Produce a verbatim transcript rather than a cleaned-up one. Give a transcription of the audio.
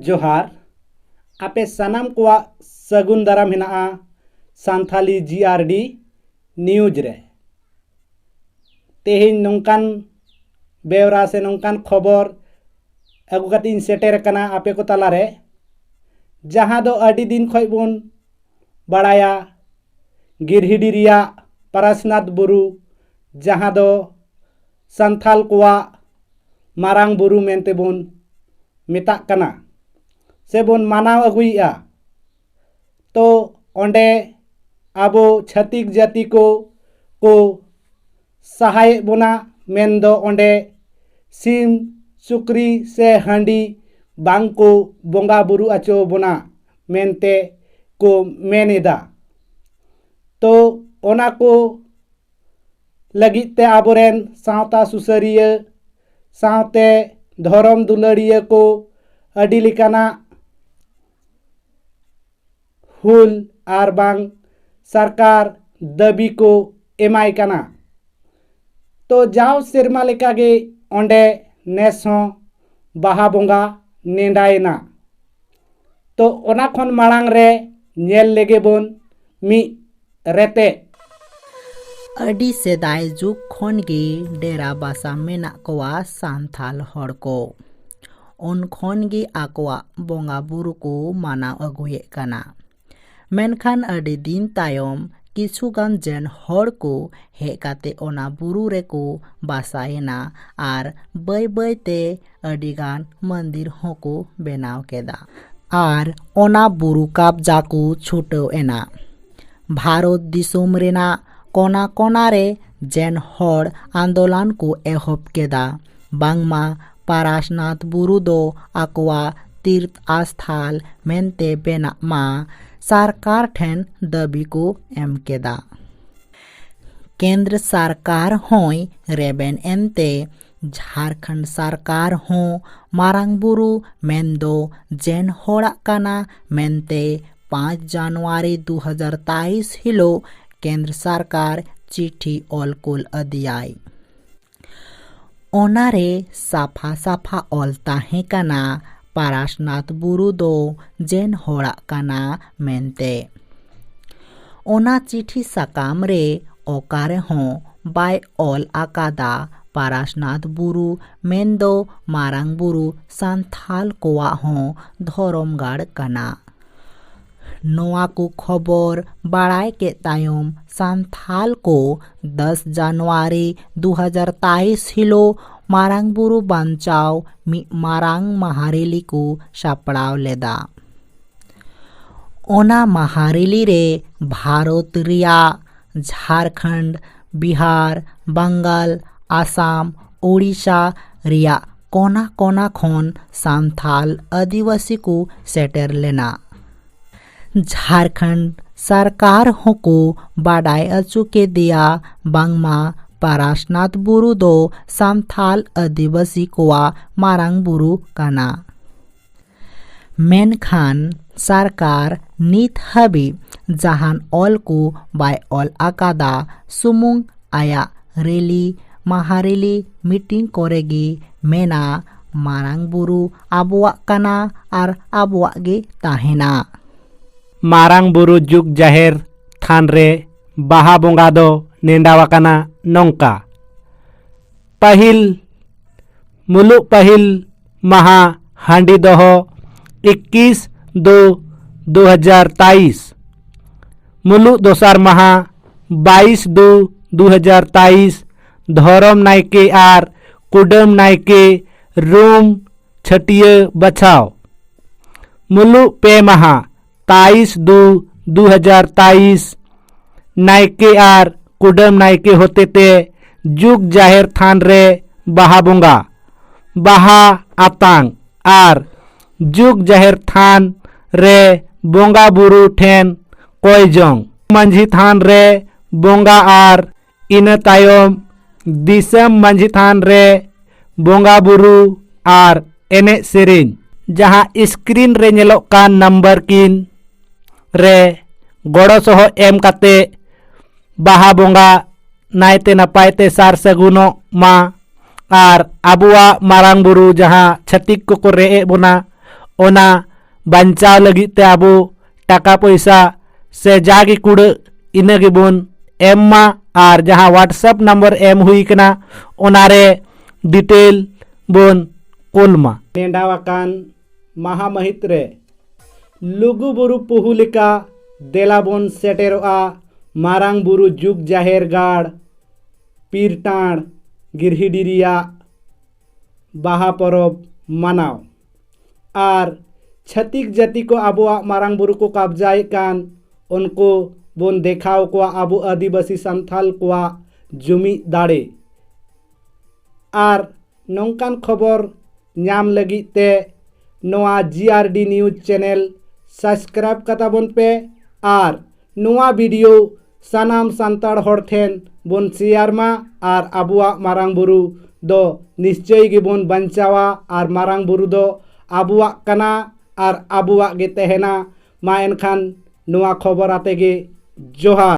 ᱡᱚᱦᱟᱨ᱾ ᱟᱯᱮ ᱥᱟᱱᱟᱢ ᱠᱚᱣᱟᱜ ᱥᱟᱹᱜᱩᱱ ᱫᱟᱨᱟᱢ ᱦᱮᱱᱟᱜᱼᱟ ᱥᱟᱱᱛᱷᱟᱞᱤ ᱡᱤ ᱟᱨ ᱰᱤ ᱱᱤᱭᱩᱡᱽ ᱨᱮ᱾ ᱛᱮᱦᱮᱧ ᱱᱚᱝᱠᱟᱱ ᱵᱮᱣᱨᱟ ᱥᱮ ᱱᱚᱝᱠᱟᱱ ᱠᱷᱚᱵᱚᱨ ᱟᱹᱜᱩ ᱠᱟᱛᱮ ᱤᱧ ᱥᱮᱴᱮᱨ ᱟᱠᱟᱱᱟ ᱟᱯᱮ ᱠᱚ ᱛᱟᱞᱟᱨᱮ, ᱡᱟᱦᱟᱸ ᱫᱚ ᱟᱹᱰᱤ ᱫᱤᱱ ᱠᱷᱚᱱ ᱵᱚᱱ ᱵᱟᱲᱟᱭᱟ, ᱜᱤᱨᱦᱤᱰᱤ ᱨᱮᱭᱟᱜ ᱯᱟᱨᱟᱥᱱᱟᱛᱷ ᱵᱩᱨᱩ, ᱡᱟᱦᱟᱸ ᱫᱚ ᱥᱟᱱᱛᱷᱟᱞ ᱠᱚᱣᱟᱜ ᱢᱟᱨᱟᱝ ᱵᱩᱨᱩ ᱢᱮᱱᱛᱮ ᱵᱚᱱ ᱢᱮᱛᱟᱜ ᱠᱟᱱᱟ ᱥᱮ ᱵᱚᱱ ᱢᱟᱱᱟᱣ ᱟᱹᱜᱩᱭᱮᱫᱼᱟ, ᱛᱚ ᱚᱸᱰᱮ ᱟᱵᱚ ᱪᱷᱟᱹᱛᱤᱠ ᱡᱟᱹᱛᱤ ᱠᱚ ᱠᱚ ᱥᱟᱦᱟᱭᱮᱫ ᱵᱚᱱᱟ, ᱢᱮᱱᱫᱚ ᱚᱸᱰᱮ ᱥᱤᱢ, ᱥᱩᱠᱨᱤ ᱥᱮ ᱦᱟᱺᱰᱤ ᱵᱟᱝ ᱠᱚ ᱵᱚᱸᱜᱟ ᱵᱩᱨᱩ ᱟᱪᱚ ᱵᱚᱱᱟ ᱢᱮᱱᱛᱮ ᱠᱚ ᱢᱮᱱ ᱮᱫᱟ᱾ ᱛᱚ ᱚᱱᱟ ᱠᱚ ᱞᱟᱹᱜᱤᱫ ᱛᱮ ᱟᱵᱚᱨᱮᱱ ᱥᱟᱶᱛᱟ ᱥᱩᱥᱟᱹᱨᱤᱭᱟᱹ ᱥᱟᱶᱛᱮ ᱫᱷᱚᱨᱚᱢ ᱫᱩᱞᱟᱹᱲᱤᱭᱟᱹ ᱠᱚ ᱟᱹᱰᱤ ᱞᱮᱠᱟᱱᱟᱜ ᱦᱩᱞ ᱟᱨ ᱵᱟᱝ ᱥᱚᱨᱠᱟᱨ ᱫᱟᱹᱵᱤ ᱠᱚ ᱮᱢᱟᱭ ᱠᱟᱱᱟ᱾ ᱛᱚ ᱡᱟᱣ ᱥᱮᱨᱢᱟ ᱞᱮᱠᱟᱜᱮ ᱚᱸᱰᱮ ᱱᱮᱥ ᱦᱚᱸ ᱵᱟᱦᱟ ᱵᱚᱸᱜᱟ ᱱᱮᱰᱟᱭᱮᱱᱟ᱾ ᱛᱚ ᱚᱱᱟ ᱠᱷᱚᱱ ᱢᱟᱲᱟᱝ ᱨᱮ ᱧᱮᱞ ᱞᱮᱜᱮ ᱵᱚᱱ ᱢᱤᱫ ᱨᱮᱛᱮᱫ᱾ ᱟᱹᱰᱤ ᱥᱮᱫᱟᱭ ᱡᱩᱜᱽ ᱠᱷᱚᱱ ᱜᱮ ᱰᱮᱨᱟ ᱵᱟᱥᱟ ᱢᱮᱱᱟᱜ ᱠᱚᱣᱟ ᱥᱟᱱᱛᱷᱟᱞ ᱦᱚᱲ ᱠᱚ᱾ ᱩᱱ ᱠᱷᱚᱱ ᱜᱮ ᱟᱠᱚᱣᱟᱜ ᱵᱚᱸᱜᱟ ᱵᱩᱨᱩ ᱠᱚ ᱢᱟᱱᱟᱣ ᱟᱹᱜᱩᱭᱮᱫ ᱠᱟᱱᱟ᱾ ᱢᱮᱱᱠᱷᱟᱱ ᱟᱹᱰᱤ ᱫᱤᱱ ᱛᱟᱭᱚᱢ ᱠᱤᱪᱷᱩ ᱜᱟᱱ ᱡᱮᱱ ᱦᱚᱲ ᱠᱚ ᱦᱮᱡ ᱠᱟᱛᱮ ᱚᱱᱟ ᱵᱩᱨᱩ ᱨᱮᱠᱚ ᱵᱟᱥᱟᱭᱮᱱᱟ ᱟᱨ ᱵᱟᱹᱭ ᱵᱟᱹᱭ ᱛᱮ ᱟᱹᱰᱤ ᱜᱟᱱ ᱢᱚᱱᱫᱤᱨ ᱦᱚᱸᱠᱚ ᱵᱮᱱᱟᱣ ᱠᱮᱫᱟ᱾ ᱟᱨ ᱚᱱᱟ ᱵᱩᱨᱩ ᱠᱟᱵᱽᱡᱟ ᱠᱚ ᱪᱷᱩᱴᱟᱹᱣ ᱮᱱᱟ᱾ ᱵᱷᱟᱨᱚᱛ ᱫᱤᱥᱚᱢ ᱨᱮᱱᱟᱜ ᱠᱚᱱᱟ ᱠᱚᱱᱟ ᱨᱮ ᱡᱮᱱ ᱦᱚᱲ ᱟᱱᱫᱳᱞᱚᱱ ᱠᱚ ᱮᱦᱚᱵ ᱠᱮᱫᱟ, ᱵᱟᱝᱢᱟ ᱯᱟᱨᱟᱥᱱᱟᱛᱷ ᱵᱩᱨᱩ ᱫᱚ ᱟᱠᱚᱣᱟᱜ ᱛᱤᱨᱛᱷ ᱟᱥᱛᱷᱟᱞ ᱢᱮᱱᱛᱮ ᱵᱮᱱᱟᱜ ᱢᱟ ᱥᱚᱨᱠᱟᱨ ᱴᱷᱮᱱ ᱫᱟᱹᱵᱤ ᱠᱚ ᱮᱢ ᱠᱮᱫᱟ᱾ ᱠᱮᱱᱫᱨᱚ ᱥᱚᱨᱠᱟᱨ ᱦᱚᱸᱭ ᱨᱮᱵᱮᱱ ᱮᱱᱛᱮ ᱡᱷᱟᱨᱠᱷᱚᱸᱰ ᱥᱚᱨᱠᱟᱨ ᱦᱚᱸ ᱢᱟᱨᱟᱝ ᱵᱩᱨᱩ ᱢᱮᱱᱫᱚ ᱡᱮᱱ ᱦᱚᱲᱟᱜ ᱠᱟᱱᱟ ᱢᱮᱱᱛᱮ ᱯᱟᱸᱪ ᱡᱟᱱᱩᱣᱟᱨᱤ ᱫᱩ ᱦᱟᱡᱟᱨ ᱛᱮᱭᱤᱥ ᱦᱤᱞᱳᱜ ᱠᱮᱱᱫᱨᱚ ᱥᱚᱨᱠᱟᱨ ᱪᱤᱴᱷᱤ ᱚᱞ ᱠᱩᱞ ᱟᱫᱮᱭᱟᱭ᱾ ᱚᱱᱟᱨᱮ ᱥᱟᱯᱷᱟ ᱥᱟᱯᱷᱟ ᱚᱞ ᱛᱟᱦᱮᱸ ᱠᱟᱱᱟ, ᱯᱟᱨᱟᱥᱱᱟᱛᱷ ᱵᱩᱨᱩ ᱫᱚ ᱡᱮᱱ ᱦᱚᱲᱟᱜ ᱠᱟᱱᱟ ᱢᱮᱱᱛᱮ᱾ ᱚᱱᱟ ᱪᱤᱴᱷᱤ ᱥᱟᱠᱟᱢ ᱨᱮ ᱚᱠᱟ ᱨᱮᱦᱚᱸ ᱵᱟᱭ ᱚᱞ ᱟᱠᱟᱫᱟ ᱯᱟᱨᱟᱥᱱᱟᱛᱷ ᱵᱩᱨᱩ ᱢᱮᱱᱫᱚ ᱢᱟᱨᱟᱝ ᱵᱩᱨᱩ ᱥᱟᱱᱛᱷᱟᱞ ᱠᱚᱣᱟᱜ ᱦᱚᱸ ᱫᱷᱚᱨᱚᱢ ᱜᱟᱲ ᱠᱟᱱᱟ᱾ ᱱᱚᱣᱟ ᱠᱚ ᱠᱷᱚᱵᱚᱨ ᱵᱟᱲᱟᱭ ᱠᱮᱫ ᱛᱟᱭᱚᱢ ᱥᱟᱱᱛᱷᱟᱞ ᱠᱚ ᱫᱚᱥ ᱡᱟᱱᱩᱣᱟᱨᱤ ᱫᱩ ᱦᱟᱡᱟᱨ ᱛᱮᱭᱤᱥ ᱦᱤᱞᱳᱜ ᱢᱟᱨᱟᱝ ᱵᱩᱨᱩ ᱵᱟᱧᱪᱟᱣ ᱢᱤᱫ ᱢᱟᱨᱟᱝ ᱢᱟᱦᱟ ᱨᱮᱞᱤ ᱠᱚ ᱥᱟᱯᱲᱟᱣ ᱞᱮᱫᱟ᱾ ᱚᱱᱟ ᱢᱟᱦᱟ ᱨᱮᱞᱤ ᱨᱮ ᱵᱷᱟᱨᱚᱛ ᱨᱮᱭᱟᱜ ᱡᱷᱟᱨᱠᱷᱚᱸᱰ, ᱵᱤᱦᱟᱨ, ᱵᱟᱝᱜᱟᱞ, ᱟᱥᱟᱢ, ᱳᱰᱤᱥᱟ ᱨᱮᱭᱟᱜ ᱠᱚᱱᱟ ᱠᱚᱱᱟ ᱠᱷᱚᱱ ᱥᱟᱱᱛᱷᱟᱞ ᱟᱹᱫᱤᱵᱟᱹᱥᱤ ᱠᱚ ᱥᱮᱴᱮᱨ ᱞᱮᱱᱟ᱾ ᱡᱷᱟᱨᱠᱷᱚᱸᱰ ᱥᱚᱨᱠᱟᱨ ᱦᱚᱸᱠᱚ ᱵᱟᱰᱟᱭ ᱦᱚᱪᱚ ᱠᱮᱫᱮᱭᱟ ᱵᱟᱝᱢᱟ ᱯᱟᱨᱟᱥᱱᱟᱛᱷ ᱵᱩᱨᱩ ᱫᱚ ᱥᱟᱱᱛᱷᱟᱞ ᱟᱹᱫᱤᱵᱟᱹᱥᱤ ᱠᱚᱣᱟᱜ ᱢᱟᱨᱟᱝ ᱵᱩᱨᱩ ᱠᱟᱱᱟ᱾ ᱢᱮᱱᱠᱷᱟᱱ ᱥᱚᱨᱠᱟᱨ ᱱᱤᱛ ᱦᱟᱹᱵᱤᱡ ᱡᱟᱦᱟᱱ ᱚᱞ ᱠᱚ ᱵᱟᱭ ᱚᱞ ᱟᱠᱟᱫᱟ, ᱥᱩᱢᱩᱝ ᱟᱭᱟᱜ ᱨᱮᱞᱤ, ᱢᱟᱦᱟ ᱨᱮᱞᱤ, ᱢᱤᱴᱤᱝ ᱠᱚᱨᱮ ᱜᱮ ᱢᱮᱱᱟ, ᱢᱟᱨᱟᱝ ᱵᱩᱨᱩ ᱟᱵᱚᱣᱟᱜ ᱠᱟᱱᱟ ᱟᱨ ᱟᱵᱚᱣᱟᱜ ᱜᱮ ᱛᱟᱦᱮᱱᱟ᱾ ᱢᱟᱨᱟᱝ ᱵᱩᱨᱩ ᱡᱩᱜᱽ ᱡᱟᱦᱮᱨ ᱛᱷᱟᱱ ᱨᱮ ᱵᱟᱦᱟ ᱵᱚᱸᱜᱟ ᱫᱚ ᱱᱮᱰᱟᱣ ᱟᱠᱟᱱᱟ ᱱᱚᱝᱠᱟ᱾ ᱯᱟᱹᱦᱤᱞ ᱢᱩᱞᱩᱜ ᱯᱟᱹᱦᱤᱞ ᱢᱟᱦᱟ ᱦᱟᱺᱰᱤ ᱫᱚᱦᱚ ᱤᱠᱤᱥ ᱫᱩ ᱫᱩ ᱦᱟᱡᱟᱨ ᱛᱮᱭᱤᱥ, ᱢᱩᱞᱩᱜ ᱫᱚᱥᱟᱨ ᱢᱟᱦᱟ ᱵᱟᱭᱤᱥ ᱫᱩ ᱫᱩ ᱦᱟᱡᱟᱨ ᱛᱮᱭᱤᱥ, ᱫᱷᱚᱨᱚᱢ ᱱᱟᱭᱠᱮ ᱟᱨ ᱠᱩᱰᱟᱹᱢ ᱱᱟᱭᱠᱮ ᱨᱩᱢ ᱪᱷᱟᱹᱴᱭᱟᱹ ᱵᱟᱪᱷᱟᱣ᱾ ᱢᱩᱞᱩᱜ ᱯᱮ ᱢᱟᱦᱟ ᱛᱮᱭᱤᱥ ᱫᱩ ᱫᱩ ᱦᱟᱡᱟᱨ ᱛᱮᱭᱤᱥ, ᱱᱟᱭᱠᱮ ᱟᱨ ᱠᱩᱰᱟᱹᱢ ᱱᱟᱭᱠᱮ ᱦᱚᱛᱮᱛᱮ ᱡᱩᱜᱽ ᱡᱟᱦᱮᱨ ᱛᱷᱟᱱ ᱨᱮ ᱵᱟᱦᱟ ᱵᱚᱸᱜᱟ, ᱵᱟᱦᱟ ᱟᱛᱟᱝ ᱟᱨ ᱡᱩᱜᱽ ᱡᱟᱦᱮᱨ ᱛᱷᱟᱱ ᱨᱮ ᱵᱚᱸᱜᱟ ᱵᱩᱨᱩ ᱴᱷᱮᱱ ᱠᱚᱭ ᱡᱚᱝ, ᱢᱟᱹᱡᱷᱤ ᱛᱷᱟᱱ ᱨᱮ ᱵᱚᱸᱜᱟ ᱟᱨ ᱤᱱᱟᱹ ᱛᱟᱭᱚᱢ ᱫᱤᱥᱚᱢ ᱢᱟᱹᱡᱷᱤ ᱛᱷᱟᱱ ᱨᱮ ᱵᱚᱸᱜᱟ ᱵᱩᱨᱩ ᱟᱨ ᱮᱱᱮᱡ ᱥᱮᱨᱮᱧ, ᱡᱟᱦᱟᱸ ᱥᱠᱨᱤᱱ ᱨᱮ ᱧᱮᱞᱚᱜ ᱠᱟᱱ ᱱᱟᱢᱵᱟᱨ ᱠᱤᱱ ᱨᱮ ᱜᱚᱲᱚ ᱥᱚᱦᱚᱫ ᱮᱢ ᱠᱟᱛᱮ ᱵᱟᱦᱟ ᱵᱚᱸᱜᱟ ᱱᱟᱭᱛᱮ ᱱᱟᱯᱟᱭ ᱛᱮ ᱥᱟᱨ ᱥᱟᱹᱜᱩᱱᱚᱜ ᱢᱟ᱾ ᱟᱨ ᱟᱵᱚᱣᱟᱜ ᱢᱟᱨᱟᱝ ᱵᱩᱨᱩ ᱡᱟᱦᱟᱸ ᱪᱷᱟᱹᱛᱤᱠ ᱠᱚᱠᱚ ᱨᱮᱡ ᱮᱫ ᱵᱚᱱᱟ, ᱚᱱᱟ ᱵᱟᱧᱪᱟᱣ ᱞᱟᱹᱜᱤᱫ ᱛᱮ ᱟᱵᱚ ᱴᱟᱠᱟ ᱯᱚᱭᱥᱟ ᱥᱮ ᱡᱟᱜᱮ ᱠᱩᱲᱟᱹᱜ, ᱤᱱᱟᱹ ᱜᱮᱵᱚᱱ ᱮᱢ ᱢᱟ᱾ ᱟᱨ ᱡᱟᱦᱟᱸ WhatsApp ᱱᱟᱢᱵᱟᱨ ᱮᱢ ᱦᱩᱭ ᱠᱟᱱᱟ, ᱚᱱᱟᱨᱮ ᱰᱤᱴᱮᱞ ᱵᱚᱱ ᱠᱳᱞ ᱢᱟ᱾ ᱱᱮᱰᱟᱣ ᱟᱠᱟᱱ ᱢᱟᱦᱟ ᱢᱟᱹᱦᱤᱛ ᱨᱮ ᱞᱩᱜᱩ ᱵᱩᱨᱩ ᱯᱩᱦᱩ ᱞᱮᱠᱟ ᱫᱮᱞᱟ ᱵᱚᱱ ᱥᱮᱴᱮᱨᱚᱜᱼᱟ ᱢᱟᱨᱟᱝ ᱵᱩᱨᱩ ᱡᱩᱜᱽ ᱡᱟᱦᱮᱨ ᱜᱟᱲ ᱯᱤᱨᱴᱟᱸᱲ ᱜᱤᱨᱦᱤᱰᱤ ᱨᱮᱭᱟᱜ ᱵᱟᱦᱟ ᱯᱚᱨᱚᱵᱽ ᱢᱟᱱᱟᱣ᱾ ᱟᱨ ᱪᱷᱟᱹᱛᱤᱠ ᱡᱟᱹᱛᱤ ᱠᱚ ᱟᱵᱚᱣᱟᱜ ᱢᱟᱨᱟᱝ ᱵᱩᱨᱩ ᱠᱚ ᱠᱟᱵᱽᱡᱟᱭᱮᱫ ᱠᱟᱱ, ᱩᱱᱠᱩ ᱵᱚᱱ ᱫᱮᱠᱷᱟᱣ ᱠᱚᱣᱟ ᱟᱵᱚ ᱟᱹᱫᱤᱵᱟᱹᱥᱤ ᱥᱟᱱᱛᱷᱟᱞ ᱠᱚᱣᱟᱜ ᱡᱩᱢᱤᱫ ᱫᱟᱲᱮ᱾ ᱟᱨ ᱱᱚᱝᱠᱟᱱ ᱠᱷᱚᱵᱚᱨ ᱧᱟᱢ ᱞᱟᱹᱜᱤᱫ ᱛᱮ ᱱᱚᱣᱟ GRD News Channel subscribe ᱠᱟᱛᱟ ᱵᱚᱱ ᱯᱮ᱾ ᱟᱨ ᱱᱚᱣᱟ video ᱥᱟᱱᱟᱢ ᱥᱟᱱᱛᱟᱲ ᱦᱚᱲ ᱴᱷᱮᱱ ᱵᱚᱱ share ᱢᱟ᱾ ᱟᱨ ᱟᱵᱚᱣᱟᱜ ᱢᱟᱨᱟᱝ ᱵᱩᱨᱩ ᱫᱚ ᱱᱤᱥᱪᱚᱭ ᱜᱮᱵᱚᱱ ᱵᱟᱧᱪᱟᱣᱟ᱾ ᱟᱨ ᱢᱟᱨᱟᱝ ᱵᱩᱨᱩ ᱫᱚ ᱟᱵᱚᱣᱟᱜ ᱠᱟᱱᱟ ᱟᱨ ᱟᱵᱚᱣᱟᱜ ᱜᱮ ᱛᱟᱦᱮᱱᱟ᱾ ᱢᱟ ᱮᱱᱠᱷᱟᱱ ᱱᱚᱣᱟ ᱠᱷᱚᱵᱚᱨ ᱟᱛᱮ ᱜᱮ ᱡᱚᱦᱟᱨ᱾